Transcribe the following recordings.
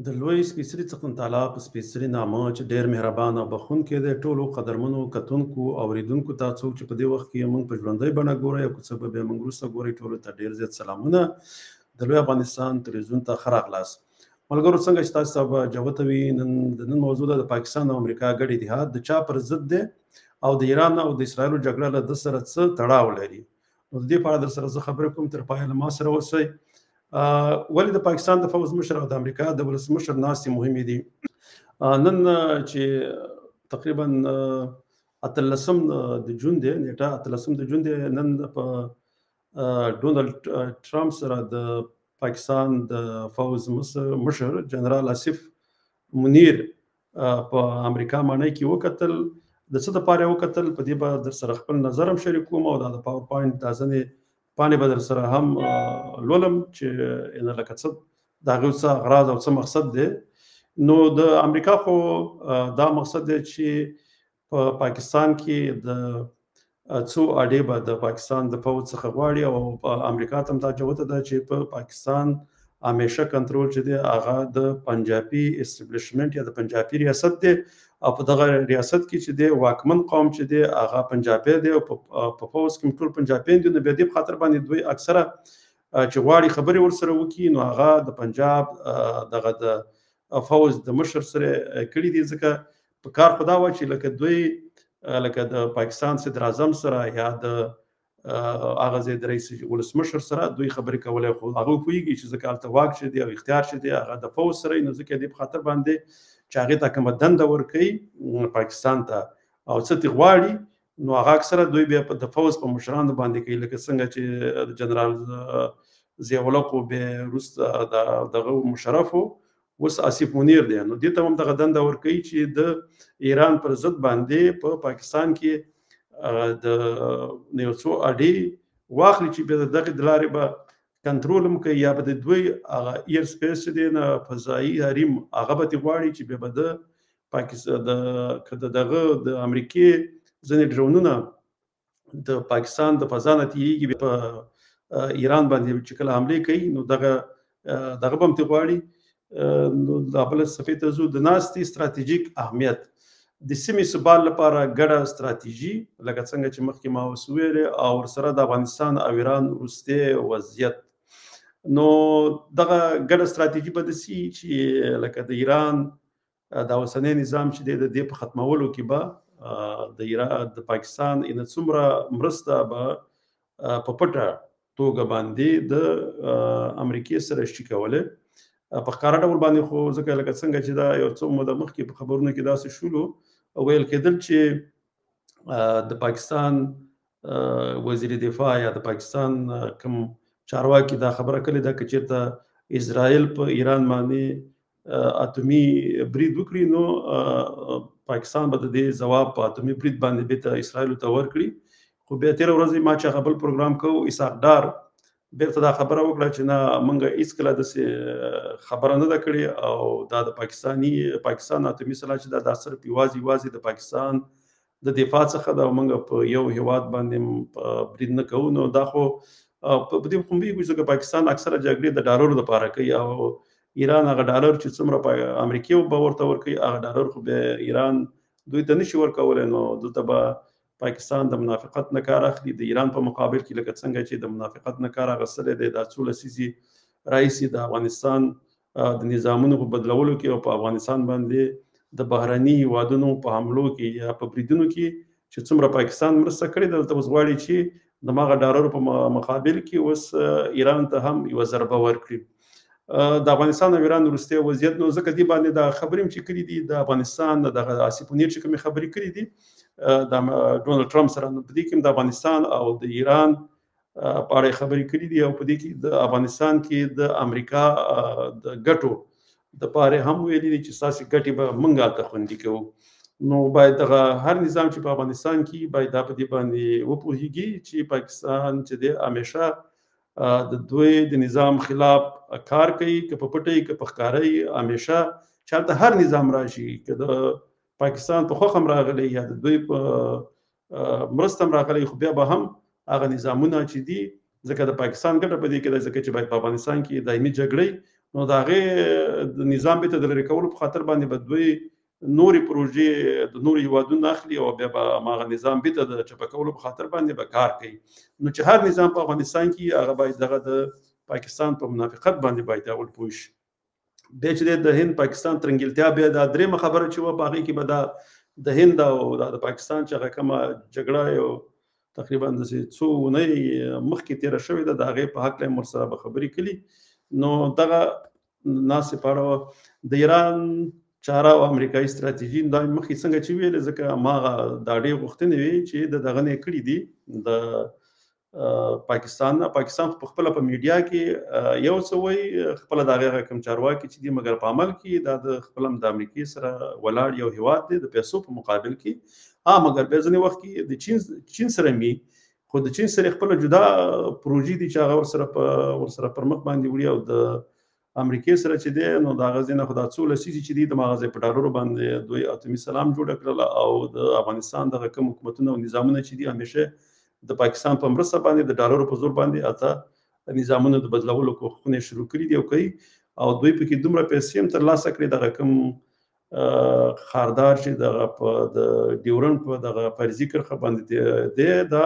د لوی سپېڅلي څښتن تعالی په سپېڅلي نامه چې ډېر مهربان او بخښونکی دی، ټولو قدرمنو کتونکو او اورېدونکو ته، څوک چې په دې وخت کې موږ په ژوندۍ بڼه ګورئ او که څوک به بیا موږ وروسته ګورئ، ټولو ته ډېر زیات سلامونه. د لوی افغانستان تلویزیون ته ښه راغلاست. ملګرو، څنګه چې تاسو ته به جوته وي، نن د نن موضوع ده د پاکستان او امریکا ګډ اتحاد د چا پر ضد دی او د ایران او د اسرائیلو جګړه له ده سره څه تړاو لري. نو د دې په اړه در سره زه خبرې کوم، تر پایه له ما سره اوسئ. ولې د پاکستان د فوځ مشر او د امریکا د ولسمشر ناستې مهمې دي؟ نن چې تقریبا 18 د جون دی، نیټه 18 د جون دی، نن په ډونالډ ټرمپ سره د پاکستان د فوځ مشر جنرال آصف منیر په امریکا ماڼۍ کې وکتل. د څه دپاره یې وکتل، په دې به در سره خپل نظر هم شریکوم او دا د پاور پوینټ دا ځینې پاڼې به در سره هم لولم چې لکه څه د هغې څه اغراض او څه مقصد دی. نو د امریکا خو دا مقصد دی چې په پاکستان کې د څو اډې به د پاکستان د پوځ څخه غواړي، او په امریکا ته هم دا جوته ده چې په پاکستان همیشه کنټرول چې دی هغه د پنجابي اسټبلشمنټ یا د پنجابي ریاست دی، او په دغه ریاست کې چې دی واکمن قوم چې دی هغه پنجابی دی، او په پوځ کې ټول پنجابیان دي. نو بیا دې په خاطر باندې دوی اکثره چې غواړي خبرې ورسره وکړي، نو هغه د پنجاب دغه د فوځ د مشر سره کړي دي. ځکه په کار خو دا وه چې لکه دوی لکه د پاکستان صدراعظم سره یا د هغه ځای د رئیس ولسمشر سره دوی خبرې کولای، خو هغه پوهېږي چې ځکه هلته واک چې دی او اختیار چې دی هغه د فوځ سره، نو ځکه دې په خاطر باندې چې هغې ته کومه دنده ورکوي پاکستان ته او څه ترې غواړي، نو هغه اکثره دوی بیا د فوځ په مشرانو باندې کوي، لکه څنګه چې جنرال ضیاءالحق بیا وروسته دغه مشرف و، اوس آصف منیر دی. نو دې ته هم دغه دنده ورکوي چې د ایران پر ضد باندې په پاکستان کې د یو څو اډې واخلي چې بیا د دغې د لارې به کنټرول هم کوي، یا به د دوی هغه ایر سپیس چې دی نه فضایي حریم هغه به ترې غواړي چې بیا به د پاکستان د که د دغه د امریکې ځینې ډرونونه د پاکستان د فضا نه تېرېږي، بیا په ایران باندې چې کله حملې کوي، نو دغه دغه به هم ترې غواړي. نو دا بله صفحې ته ځو. د ناستې ستراتیژیک اهمیت د سیمې ثبات لپاره ګډه ستراتیژي، لکه څنګه چې مخکې ما اوس وویلې، او ورسره د افغانستان او ایران وروستی وضعیت. نو دغه ګډه ستراتیژي به داسې چې لکه د ایران د اوسنی نظام چې دی د دې په ختمولو کې به د ایران د پاکستان ان څومره مرسته به په پټه توګه باندې د امریکې سره شي کولی په ښکاره ډول باندې. خو ځکه لکه څنګه چې دا یو څو موده مخکې په خبرونو کې داسې شولو ویل کېدل چې د پاکستان وزیر دفاع یا د پاکستان کوم چارواکي دا خبره کړې ده که چېرته اسرائیل په ایران باندې اتومي برید وکړي، نو پاکستان به د دې ځواب په اتومي برید باندې بیرته اسرائیل ته ورکړي. خو بیا تېره ورځ ما چې هغه بل پروګرام کوو، اسحاق ډار بیرته دا خبره وکړه چې نه، موږ هیڅکله داسې خبره نه ده کړې، او دا د پاکستان اتومي سلاح چې ده دا صرف یوازې د پاکستان د دفاع څخه ده، او موږ په یو هیواد باندې برید نه کوو. نو دا خو په دې خو پوهېږو ځکه پاکستان اکثره جګړې د ډالرو دپاره کوي، او ایران هغه ډالر چې څومره په امریکې به ورته ورکوي، هغه ډالر خو بیا ایران دوی ته نشي ورکولی. نو دلته به پاکستان د منافقت نه کار اخلي د ایران په مقابل کې، لکه څنګه چې د منافقت نه کار اخیستلی دی دا څو لسیزې راهیسې د افغانستان د نظامونو په بدلولو کې او په افغانستان باندې د بهرني هیوادونو په حملو کې یا په بریدونو کې چې څومره پاکستان مرسته کړې ده، دلته اوس غواړي چې د ماغه ډالرو په مقابل کې اوس ایران ته هم یوه ضربه ورکړي. د افغانستان او ایران وروستی وضعیت، نو ځکه دې باندې دا خبرې هم چې کړې دي د افغانستان دغه آصف منیر چې کومې خبرې کړې دي د ډونالډ ټرمپ سره، نو په دې کې هم د افغانستان او د ایران په اړه خبرې کړې دي، او په دې کې د افغانستان کې د امریکا د ګټو دپاره هم ویلي دي چې ستاسې ګټې به موږ هلته خوندي کوو. نو باید دغه هر نظام چې په افغانستان کې باید دا په دې باندې وپوهېږي چې پاکستان چې دی همیشه د دوی د نظام خلاف کار کوي، که په پټه که په ښکاره، همیشه چې هلته هر نظام راشي، که د پاکستان په خوښه هم راغلی یا د دوی په مرسته هم راغلی، خو بیا به هم هغه نظامونه چې دي، ځکه د پاکستان ګټه په دې کې ده، ځکه چې باید په افغانستان کې دایمي جګړې نو د هغې د نظام بیرته د لرې کولو په خاطر باندې به دوی نورې پروژې د نورو هیوادونو اخلي او بیا به هماغه نظام بیرته د چپه کولو په خاطر باندې به کار کوي. نو چې هر نظام په افغانستان کې هغه باید دغه د پاکستان په منافقت باندې باید اول پوه شي. بیا چې د هند پاکستان ترنګلتیا، بیا دا درېیمه خبره چې وه په هغې کې به دا د هند او دا د پاکستان چې هغه کومه جګړه یو تقریبا داسې څو اونۍ مخکې تېره شوې ده، د هغې په هکله هم ورسره به خبرې کړي. نو دغه ناستې په اړه وه. د ایران چاره او امریکایي ستراتیژي دا مخکې څنګه چې ویلې، ځکه هماغه دا ډېر غوښتنې وې چې د دغه نه یې کړي دي د پاکستان نه. پاکستان په خپله په میډیا کې یو څه وایي، خپله د هغې هغه کوم چارواکي چې دي، مګر په عمل کې دا د خپل هم د امریکې سره ولاړ یو هیواد دی د پیسو په مقابل کې. مګر بیا ځینې وخت کې د چین سره می، خو د چین سره خپله جدا پروژې دي چې هغه ورسره پر مخ باندې وړي، او د امریکې سره چې دی نو د هغه ځای نه خو دا څو لسیزې چې دي د هغه ځای په ډالرو باندې دوی اتومي سلام جوړه کړله، او د افغانستان دغه کوم حکومتونه او نظامونه چې دي همیشه د پاکستان په مرسته باندې د ډالرو په زور باندې هلته نظامونو د بدلولو کوښښونه یې شروع کړي دي او کوي، او دوی پکې دومره پیسې هم ترلاسه کړې. دغه کوم خاردار چې دغه په د ډیورنډ په دغه فرضي کرښه باندې دی، دا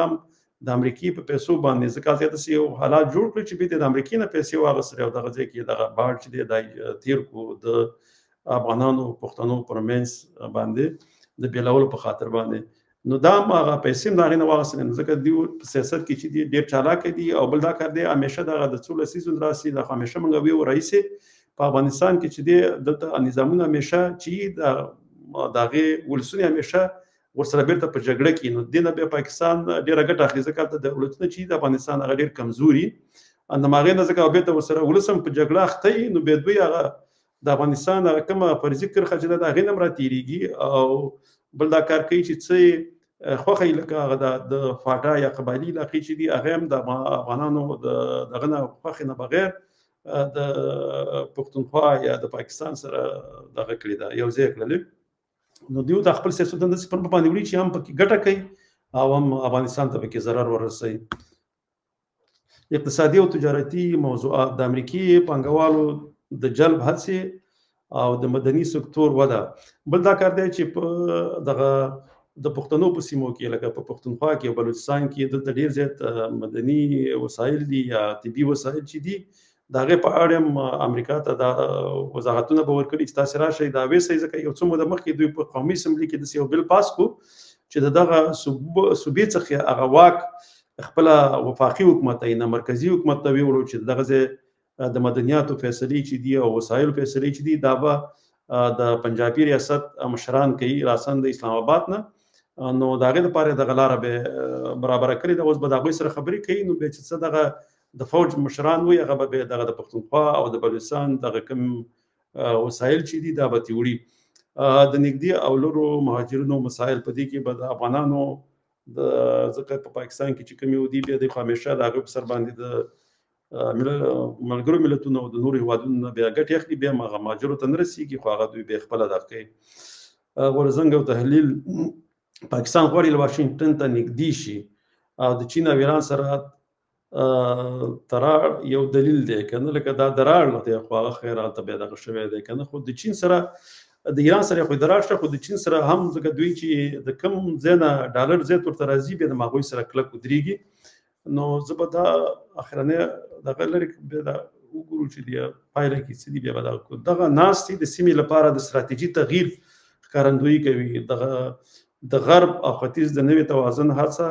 د امریکې په پیسو باندې، ځکه هلته داسې یو حالات جوړ کړل چې بیرته د امریکې نه پیسې واخیستلې او دغه ځای کې دغه باړ چې دی دا تېر کړو د افغانانو پښتنو پر منځ باندې د بېلولو په خاطر باندې. نو دا هم هغه پیسې هم د هغې نه واخیستلې، نو ځکه دوی په سیاست کې چې دي ډېر چالاکه دي. او بل دا کار دی همیشه دغه د څو لسیزو راسي، دا خو همیشه موږ ویو راهیسې په افغانستان کې چې دی دلته نظامونه همیشه چې د هغې ولسونه همیشه ورسره بیرته په جګړه کې، نو دې نه بیا پاکستان ډېره ګټه اخلي، ځکه هلته دولتونه چې د افغانستان هغه ډېر کمزوري، د هغې نه ځکه بیرته ورسره ولس هم په جګړه اخته وي، نو بیا دوی هغه د افغانستان هغه کومه فرضي کرښه چې ده د هغې نه هم راتېرېږي. او بل دا کار کوي چې څه یې خوښه یې لکه هغه د فاټا یا قبایلي علاقې چې دي هغه هم د افغانانو د دغه نه خوښې نه بغیر د پښتونخوا یا د پاکستان سره دغه کړې ده، یو ځای کړلې. نو دوی د خپل سیاست داسې پر مخ باندې وړي چې هم پکې ګټه کوي او هم افغانستان ته پکې ضرر ورسوي. اقتصادي او تجارتي موضوعات، د امریکې پانګوالو د جلب هڅې او د مدني سکتور وده. بل دا کار دی چې په دغه د پښتنو په سیمو کې لکه په پښتونخوا کې او بلوچستان کې دلته ډېر زیات مدني وسایل دي یا طبي وسایل چې دي، د هغې په اړه هم امریکا ته دا وضاحتونه به ورکړي چې تاسې راشئ دا ویسئ. ځکه یو څه موده مخکې دوی په قومي اسمبلي کې داسې یو بل پاس کړو چې د دغه صوبې څخه هغه واک خپله وفاقي حکومت ته نه مرکزي حکومت ته ویوړو چې دغه ځای د مدنیاتو فیصلې چې دي او وسایلو فیصلې چې دي دا به د پنجابي ریاست مشران کوي راسن د اسلام آباد نه. نو د هغې دپاره دغه لاره به برابره کړې ده. اوس به د هغوی سره خبرې کوي، نو بیا چې څه دغه د فوج مشران وي هغه به بیا دغه د پښتونخوا او د بلوچستان دغه کوم وسایل چې دي دا به ترې وړي. د نږدې او لرو مهاجرینو مسایل په دې کې به د افغانانو د ځکه په پاکستان کې چې کوم یو دي بیا دوی خو همیشه د هغې په سر باندې د ملګرو ملتونو او د نورو هیوادونو نه بیا ګټې اخلي، بیا هم هغه مهاجرو ته نه رسېږي، خو هغه دوی بیا خپله دغه کوي. غورځنګ او تحلیل، پاکستان غواړي له واشنګټن ته نږدې شي او د چین او ایران سره تراړ یو دلیل دی که نه، لکه دا دراړ دی خو هغه خیر هلته بیا دغه شوی دی که نه. خو د چین سره د ایران سره خو دراړ شته، خو د چین سره هم ځکه دوی چې د کوم ځای نه ډالر زیات ورته راځي بیا د هغوی سره کلک ودرېږي. نو زه به دا اخرنۍ دغه لرې بیا دا وګورو چې د پایله کې څه دي. بیا به دغه ناستې د سیمې لپاره د ستراتیژي تغییر ښکارندویي کوي. دغه د غرب او ختیځ د نوي توازن هڅه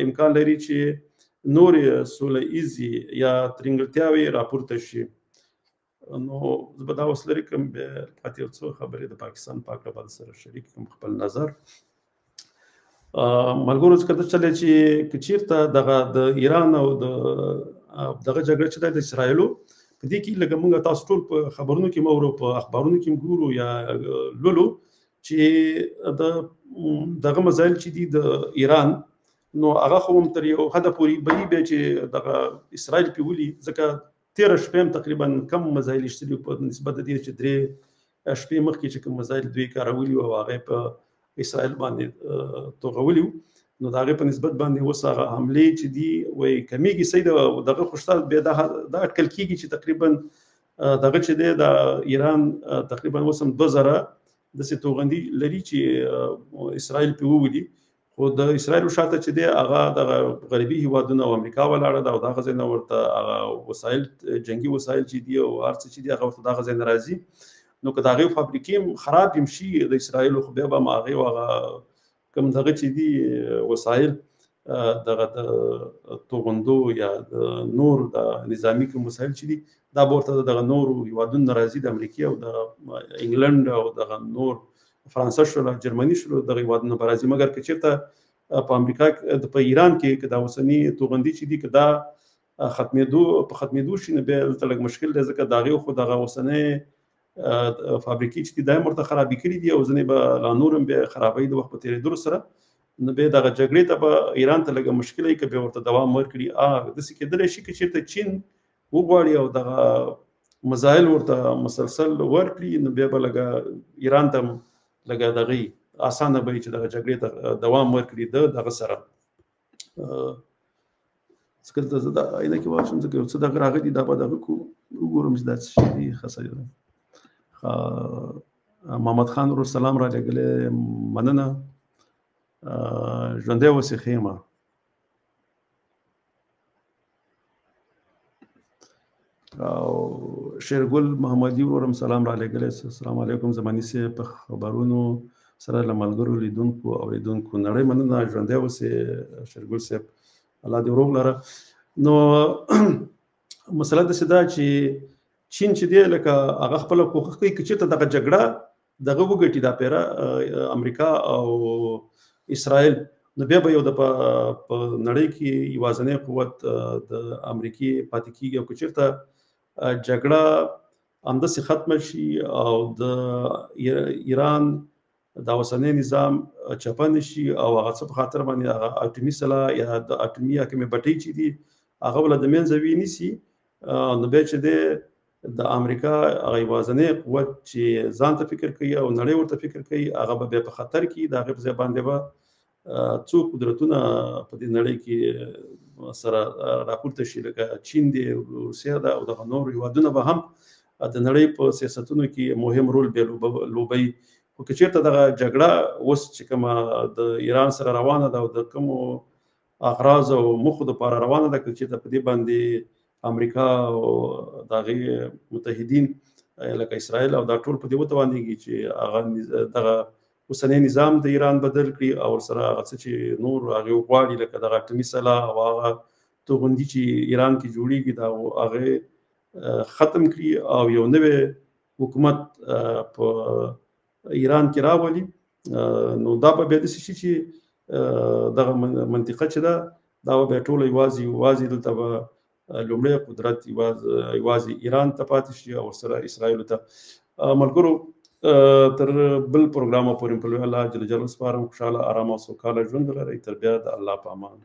امکان لري چې نورې سوله ایزې یا ترینګلتیاوې راپورته شي. نو زه به دا اوس لرې کړم، بیا پاتې یو څو خبرې د پاکستان په هکله به سره شریک کړم خپل نظر. ملګرو څخه د چلې چې که چیرته دغه د ایران او د دغه جګړه چې د اسرایلو په دې کې لکه موږ تاسو ټول په خبرونو کې مورو په اخبارونو کې ګورو یا لولو چې د دغه مزایل چې دي د ایران، نو هغه خو هم تر یو حده پورې بهي بیا چې دغه اسرایل پې ولي، ځکه تېره شپه هم تقریبا کم مزایل ایستلي په نسبت د دې چې درې شپې مخکې چې کوم مزایل دوی کارولي وو او هغه په اسرائیل باندې توغولي وو، نو د هغې په نسبت باندې اوس هغه حملې چې دي وایي کمیږي. صحیح ده، دغه خو شته، بیا دا اټکل کېږي چې تقریبا دغه چې دی د ایران تقریبا اوس هم 2000 داسې توغندي لري چې اسرائیل پرې وولي. خو د اسرائیل شاته چې دی هغه دغه غربي هیوادونه او امریکا ولاړه ده او دغه ځای نه ورته هغه وسایل، جنګي وسایل چې دي او هر څه چې دي هغه ورته دغه ځای نه راځي. نو که د هغې فابریکې هم خراب هم شي د اسرائیلو، خو بیا به هم هغې هغه کوم دغه چې دي وسایل دغه د توغندو یا د نور د نظامي کوم وسایل چې دي دا به ورته دغه نورو هیوادونو نه راځي، د امریکې او د انګلند او دغه نور فرانسه شول، جرمني شول، دغه هیوادونه به راځي. مګر که چېرته په امریکا په ایران کې که دا اوسني توغندي چې دي که دا ختمېدو په ختمېدو شي نو بیا دلته لږ مشکل دی، ځکه د هغې خو دغه اوسنۍ فابریکې چې دي دا هم ورته خرابې کړي دي او ځینې به لا نور هم بیا خرابوي د وخت په تېرېدلو سره. نو بیا دغه جګړې ته به ایران ته لږه مشکل وي که بیا ورته دوام ورکړي. داسې کېدلی شي که چېرته چین وغواړي او دغه مزایل ورته مسلسل ورکړي نو بیا به لږه ایران ته لږه دغه اسانه به وي چې دغه جګړې ته دوام ورکړي د دغه سره. ځکه دلته زه دا عینکې واچوم ځکه یو څه دغه راغلي دا به دغه کو وګورم چې دا څه شی دي. ښه صحیح ده. محمد خان ورور سلام را لېږلی، مننه، ژوندی اوسې. ښه یم. او شیرګل محمدي ورور هم سلام را لېږلی، السلام علیکم زماني صاحب، په خبرونو سره له ملګرو لیدونکو اورېدونکو نړۍ مننه، ژوندی اوسې شیرګل صاحب، الله دې روغ لره. نو مسله داسې ده چې چین چې دی لکه هغه خپله کوښښ کوي که چېرته دغه جګړه دغه وګټي دا پیره امریکا او اسرائیل، نو بیا به یو د په نړۍ کې یوازنی قوت د امریکې پاتې کېږي. او که چېرته جګړه همداسې ختمه شي او د ایران دا اوسنی نظام چپه نه شي او هغه څه په خاطر باندې هغه اټومي سلاح یا د اټومي یا کومې بټۍ چې دي هغه به له د منځه وینیسي، نو بیا چې دی د امریکا هغه یوازنی قوت چې ځان ته فکر کوي او نړۍ ورته فکر کوي هغه به بیا په خطر کې، د هغې په ځای باندې به څو قدرتونه په دې نړۍ کې سره راپورته شي، لکه چین دی، روسیه ده او دغه نور هیوادونه به هم د نړۍ په سیاستونو کې مهم رول بیا لوبوي. خو که چېرته دغه جګړه اوس چې کومه د ایران سره روانه ده او د کومو اغراض او موخو دپاره روانه ده، که چېرته په دې باندې امریکا او د هغې متحدین لکه اسرائیل او دا ټول په دې وتوانېږي چې هغه دغه اوسنی نظام د ایران بدل کړي او ورسره هغه څه چې نور هغې وغواړي لکه دغه اټومي سلاح او هغه توغندي چې ایران کې جوړېږي دا هغې ختم کړي او یو نوی حکومت په ایران کې راولي، نو دا به بیا داسې شي چې دغه منطقه چې ده دا به بیا ټوله یوازې دلته به لومړی قدرت یوازې ایران ته پاتې شي او ورسره اسرائیل ته. ملګرو تر بل پروګرامه پورې په لوی الله جل جلاله سپارم. خوشحاله، ارام او سوکاله ژوند ولرئ. تر بیا د الله په امان.